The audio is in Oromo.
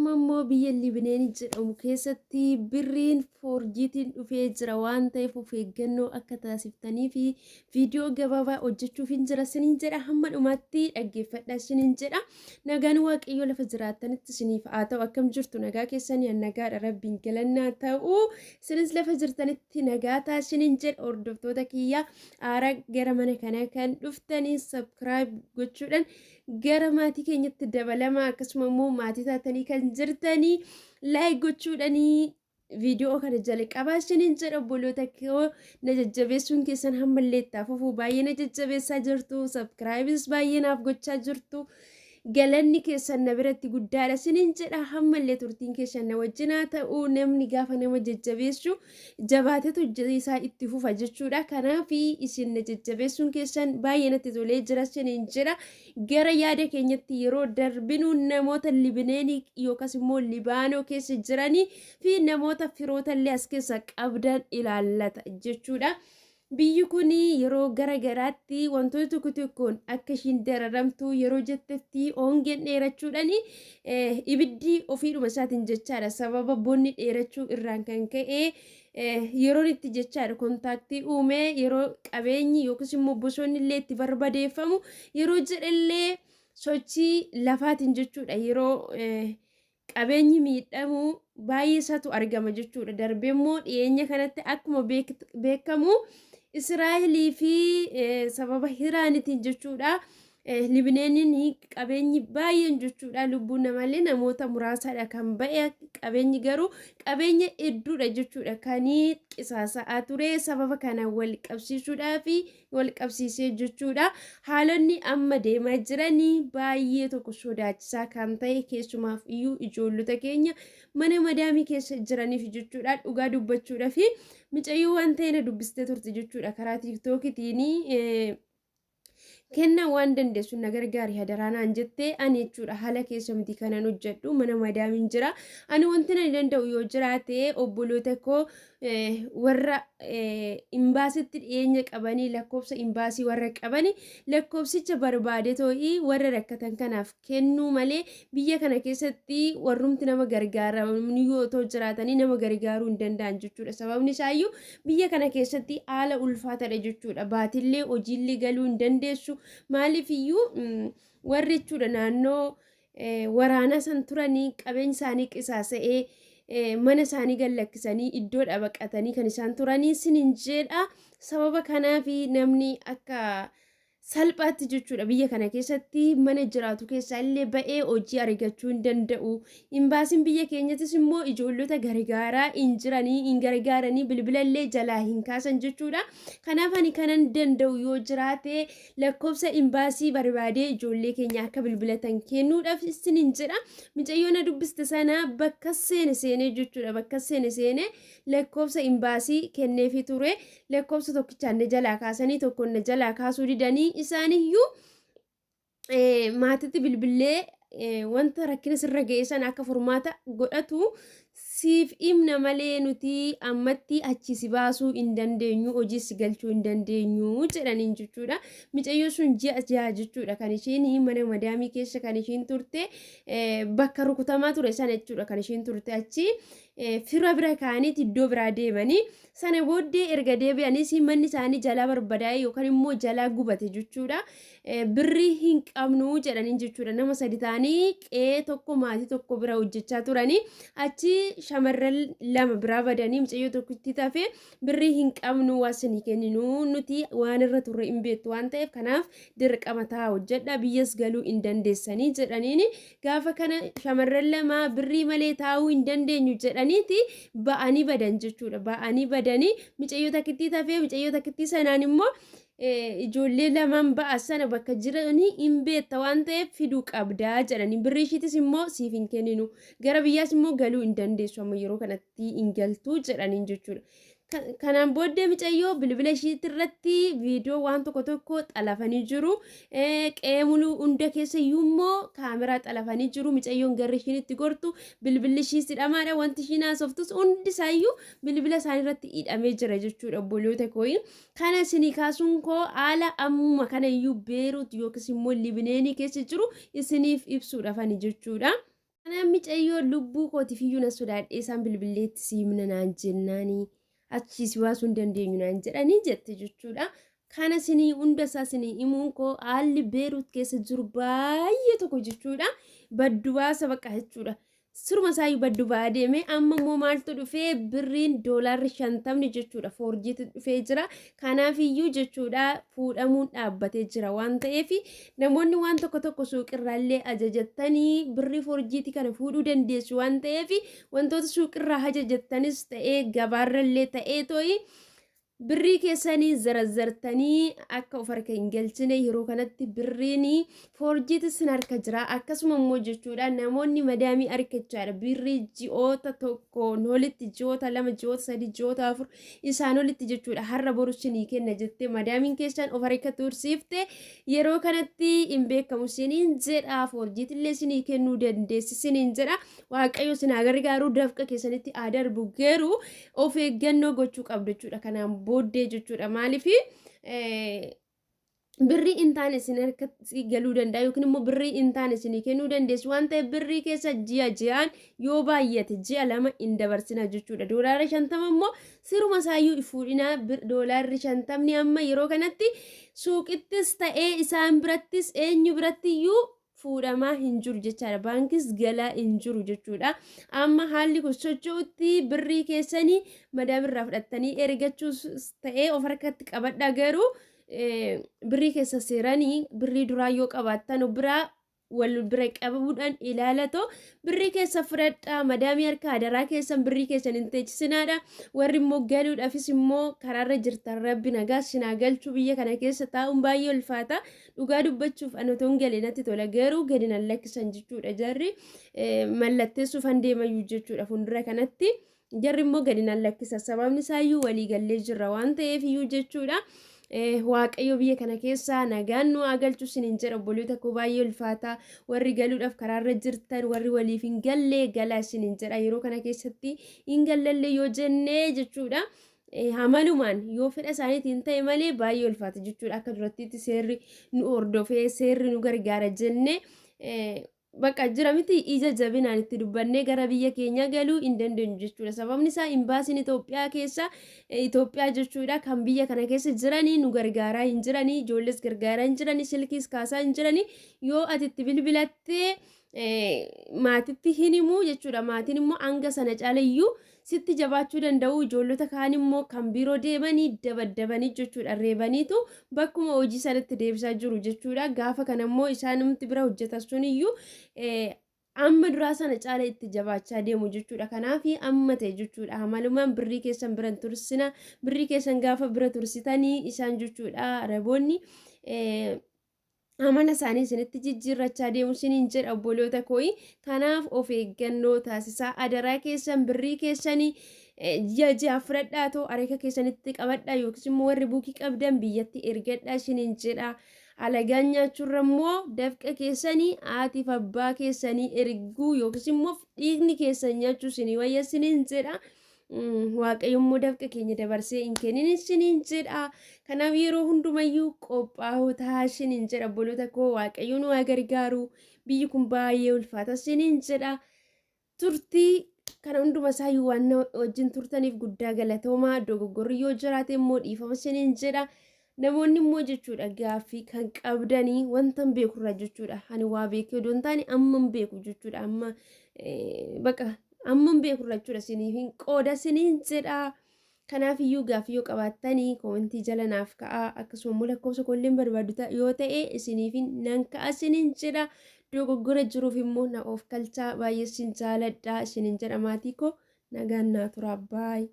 Amma immoo biyya Libineen jedhamu keessatti birriin foorjiitiin dhufee jira waan ta'eef of eeggannoo akka taasiftanii fi viidiyoo gabaabaa hojjechuuf hin jira siniin jedha, hamma dhumaatti dhaggeeffadha siniin jedha. Nagaan Waaqayyoo lafa jiraattanitti isiniif haa ta'u. Akkam jirtu? Nagaa keessanii? Nagaadha, Rabbiin galannaa ta'u. Isinis lafa jirtanitti nagaa ta'a siniin jedha. Hordoftoota kiyyaa haaraa gara mana kanaa kan dhuftanii subscribe gochuudhaan gara maatii keenyatti dabalamaa, akkasuma immoo maatii taatanii kan jirtanii like gochuudhanii viidiyoo kana jalqabaa isiniin jedha. Obboloota koo, na jajjabeessuun keessan hammallee itti fufuu. Baay'ee na jajjabeessaa jirtu, subscribe is baay'ee naaf gochaa jirtu, galanni keessan na biratti guddaadha isiniin jedha. Hammallee turtiin keessan na wajjinaa ta'uu. Namni gaafa nama jajjabeessu jabaatetu hojii isaa itti fufa jechuudha. Kanaaf isin na jajjabeessuun keessan baay'ee natti tolee jira isiniin jedha. Gara yaada keenyatti yeroo darbinu, namoota Libineenii yookaas immoo Libaanoo keessa jiranii fi namoota firoota illee as keessa qabdan ilaallata jechuudha. Biyyi kun yeroo gara garaatti wantoota tokko tokkoon akka ishiin dararamtu yeroo jettetti, hongeen dheerachuudhaan, ibiddi ofiidhuma isaatiin jechaadha. Sababa bonni dheerachuu irraan kan ka'e yeroon itti jechaadha contact uumee, yeroo qabeenyi yookiis immoo bosonni illee itti barbadeeffamu yeroo jedhallee, sochii lafaatiin jechuudha, yeroo qabeenyi miidhamu baay'ee isaatu argama jechuudha. Darbee immoo dhiyeenya kanatti akkuma beekamu Israa'elii fi sababa Iraanitiin jechuudha. Libineeniin qabeenyi baay'een jechuudha, lubbuun namallee namoota muraasaadha kan ba'e, qabeenyi garuu qabeenya hedduudha jechuudha kan qisaasa'aa ture. Sababa kana wal qabsiisuudhaa fi wal qabsiisee jechuudha, haalonni amma deemaa jiranii baay'ee tokko sodaachisaa kan ta'e, keessumaaf iyyuu ijoollota keenya mana madaamii keessa jiraniif jechuudha. Dhugaa dubbachuudhaa fi micayyoo waan ta'e na dubbistee turte jechuudha karaa TikTokitiin. Kennaa waan dandeessu na gargaari hadaraa naan jettee. Ani jechuudha haala keessa miti kanan hojjedhu, mana madaamiin jira. Ani wanti ani danda'u yoo jiraate, obboloota koo warra imbaasitti dhiyeenya qabanii, lakkoofsa imbaasii warra qabanii, lakkoofsicha barbaade too'ii warra rakkatan kanaaf kennuu malee, biyya kana keessatti warrumti nama gargaaran yoo otoo jiraatanii nama gargaaruu hin danda'an jechuudha. Sababni isaayyuu biyya kana keessatti haala ulfaataadha jechuudha. Baatillee hojiillee galuu hin dandeessu. Maaliif iyyuu warri jechuudha naannoo waraanaa san turanii qabeenya isaanii qisaasa'ee, mana isaanii gallakkisanii, iddoodha baqatanii kan isaan turanii sinin jedha. Sababa kanaaf namni akka salphaatti jechuudha biyya kana keessatti mana jiraatu keessaa illee ba'ee hojii argachuu hin danda'u. Imbaasiin biyya keenyattis immoo ijoollota gargaaraa hin jiranii, hin gargaaranii, bilbila illee jalaa hin kaasan jechuudha. Kanaaf ani kanan danda'u yoo jiraate, lakkoofsa imbaasii barbaadee ijoollee keenya akka bilbilatan kennuudhaaf isinin jedha. Mucayyoo na dubbiste sana bakka seene seenee jechuudha, bakka seene seenee lakkoofsa imbaasii kenneefii ture. Lakkoofsa tokkichaan na jalaa kaasanii, tokkoon na jalaa kaasuu didanii, isaaniyyuu maatitti bilbillee wanta rakkina sirra ga'e sana akka furmaata godhatu siif himna malee, nuti ammatti achi si baasuu hin dandeenyu, hojii si galchuu hin dandeenyu jedhaniin jechuudha. Mucayyoo sun ji'a 6 jechuudha kan isheen mana madaamii keessa kan isheen turte, bakka rukutamaa ture sana jechuudha kan isheen turte. Achi fira bira kaaniiti iddoo biraa deemanii, sana booddee erga deebi'anis manni isaanii jalaa barbadaa'e yookaan immoo jalaa gubate jechuudha. Birrii hin qabnu jedhaniin jechuudha. Nama sadi ta'anii qe'ee tokko maatii tokko bira hojjechaa turanii, achi shamarran lama biraa badanii mucayyoo tokkotti tafe. Birrii hin qabnu, waa isinii kenninu, nuti waan irra turre hin beektu waan ta'eef, kanaaf dirqama ta'a hojjedha, biyyas galuu hin dandeessanii jedhaniini. Gaafa kana shamarran lama birrii malee taa'uu hin dandeenyu jedhaniiti ba'anii badan jechuudha. Ba'anii badanii mucayyoo takkittii tafee. Mucayyoo takkittii sanaan immoo ijoollee lamaan ba'a sana bakka jiranii hin beekta waan ta'eef fiduu qabdaa jedhanii, birrii ishiitis immoo siif hin kenninu, gara biyyaas immoo galuu hin dandeessu, amma yeroo kanatti hin galtu jedhaniin jechuudha. Kanaan booddee mucayyoo bilbila ishiitti irratti viidiyoo waan tokko tokko xalafanii jiru. Qe'ee muluu hunda keessa iyyuu immoo kaameraa xalafanii jiru. Mucayyoon garri ishiin itti gortu bilbilli ishii hidhamaadha. Wanti ishiin haasoftus hundi isaayyuu bilbila isaanii irratti hidhamee jira jechuudha, obboloota kooyi. Kana isinii kaasuun koo haala ammuma kana iyyuu Beeruut yookiis immoo Libineenii keessa jiru isiniif ibsuudhaafani jechuudha. Kanaaf micayyoo lubbuu kootiif iyyuu na sodaadhee isaan bilbilleetti si himna naan jennaanii achii si baasuu hin dandeenyu naan jedhanii jette jechuudha. Kana sinii hunda isaa sinii himuun koo haalli Beerut keessa jiru baay'ee tokko jechuudha. Baddu baasa baqa jechuudha. Siruma isaayyuu baddu ba'aa deeme. Amma immoo maaltu dhufee? Birriin doolaarri 50 jechuudha foorjiitti dhufee jira. Kanaaf iyyuu jechuudha fuudhamuun dhaabbatee jira waan ta'eef, namoonni waan tokko tokko suuqirraallee ajajattanii birrii foorjiitii kana fuudhuu dandeessu waan ta'eef, wantoota suuqirraa ajajattanis ta'ee gabaarrallee ta'ee to'i birrii keessanii zarazzartanii akka of harka hin galchine. Yeroo kanatti birriin foorjiitis sin harka jira. Akkasuma immoo jechuudha namoonni madaamii harkachaadha birrii ji'oota tokkoon olitti, ji'oota 2, ji'oota 3, ji'oota 4 isaan olitti jechuudha, har'a boru sinii kenna jettee madaamiin keessan of harka tursiifte, yeroo kanatti hin beekamu siniin jedha. Foorjiitillee sinii kennuu dandeessi siniin jedha. Waaqayyo sinaa gargaaruu, dafqa keessanitti haa darbu, garuu of eeggannoo gochuu qabdu jechuudha kanaan booddee jechuudha. Maaliif? Birrii hin taane isin harkatti galuu danda'a yookiin immoo birrii hin taane isinii kennuu dandeessu waan ta'eef, birrii keessa ji'a ji'aan, yoo baay'ate ji'a 2 hin dabarsina jechuudha. Doolaara 50 immoo siruma isaayyuu fuudhinaa. Doolaarri 50 amma yeroo kanatti suuqittis ta'ee isaan birattis eenyu birattiyyuu fuudhamaa hin jiru jechaadha. Baankis galaa hin jiru jechuudha. Amma haalli kun socho'utti birrii keessanii madaamirraa fudhattanii ergachuus ta'ee of harkatti qabadha, garuu birrii keessa seeranii birrii duraa yoo qabaattan biraa wal bira qabuudhaan ilaalatoo birrii keessa fudhadhaa. Madaamii harka adaraa keessan birrii keessan hin teechisinaadha. Warri immoo galuudhaafis immoo karaarra jirtan, rabbi nagaa sinaa galchuu. Biyya kana keessa taa'uun baay'ee ulfaata. Dhugaa dubbachuuf ani otoo hin galee natti tola, garuu gadi nan lakkisan jechuudha. Jarri mallatteessuuf han deemayyuu jechuudha fuuldura kanatti. Jarri immoo gadi nan lakkisa, sababni isaayyuu walii gallee jirra waan ta'eef iyyuu jechuudha. Waaqayyo biyya kana keessaa nagaan nu haa galchu isiniin jedha, obboloota koo. Baay'ee ulfaata. Warri galuudhaaf karaarra jirtan, warri waliif hin galle galaa isiniin jedha. Yeroo kana keessatti hin gallalle yoo jennee jechuudha, hamalumaan yoo fedha isaaniitiin ta'e malee baay'ee ulfaata jechuudha. Akka durattiitti seerri nu hordofee, seerri nu gargaara jennee bakka jira miti, ija jabinaan itti dubbannee gara biyya keenya galuu hin dandeenyu jechuudha. Sababni isaa imbaasiin Itoophiyaa keessa, Itoophiyaa jechuudha, kan biyya kana keessa jiranii nu gargaaraa hin jiranii, ijoollees gargaaraa hin jiranii, silkiis kaasaa hin jiranii. Yoo ati itti bilbilattee maatitti hin himuu jechuudha. Maatiin immoo hanga sana caalayyuu sitti jabaachuu danda'u. Ijoollota kaan immoo kan biiroo deemanii dabaddabanii jechuudha, reebaniitu bakkuma hojii sanatti deebisaa jiru jechuudha. Gaafa kana immoo isaanumti bira hojjetan suniyyuu amma duraa sana caala itti jabaachaa deemu jechuudha. Kanaaf amma ta'e jechuudha, amalumaan birrii keessan bira hin tursina. Birrii keessan gaafa bira tursitanii isaan jechuudha, araboonni amala isaanii isinitti jijjiirrachaa deemu isiniin jedha, obboloota kooyi. Kanaaf of eeggannoo taasisaa adaraa keessan. Birrii keessanii ji'a ji'a fudhadhaa ta'u areeka keessanitti qabadhaa, yookiis immoo warri buukii qabdan biyyatti ergadhaa isiniin jedha. Alagaan nyaachuurra immoo dafqa keessanii haatiif abbaa keessanii erguu yookiis immoo dhiigni keessan nyaachuu isinii wayya isiniin jedha. Waaqayyo immoo dafqa keenya dabarsee hin kennin isiniin jedha. Kanaaf yeroo hundumayyuu qophaa'oo tahaa isiniin jedha, obboloota koo. Waaqayyo nu haa gargaaru. Biyyi kun baay'ee ulfaata isiniin jedha. Turtii kana hunduma isaayyuu waan na wajjin turtaniif guddaa galatoomaa. Dogoggorri yoo jiraate immoo dhiifama isiniin jedha. Namoonni immoo jechuudha gaaffii kan qabdanii wanta hin beekurraa jechuudha. Ani waa beekee odoo hin taane amma hin beeku jechuudha. Amma baqa amma hin beekurraa jechuudha isiniif hin qooda isiniin jedha. Kanaaf iyyuu gaaffii yoo qabaattanii koomentii jala naaf ka'a. Akkasuma immoo lakkoofsa koolleen barbaadu yoo ta'e isiniif nan ka'a isiniin jedha. Dogoggora jiruuf immoo na of kalchaa, baay'ee isin jaaladha isiniin jedha maatii koo. Nagaan naa turaa, baay'ee.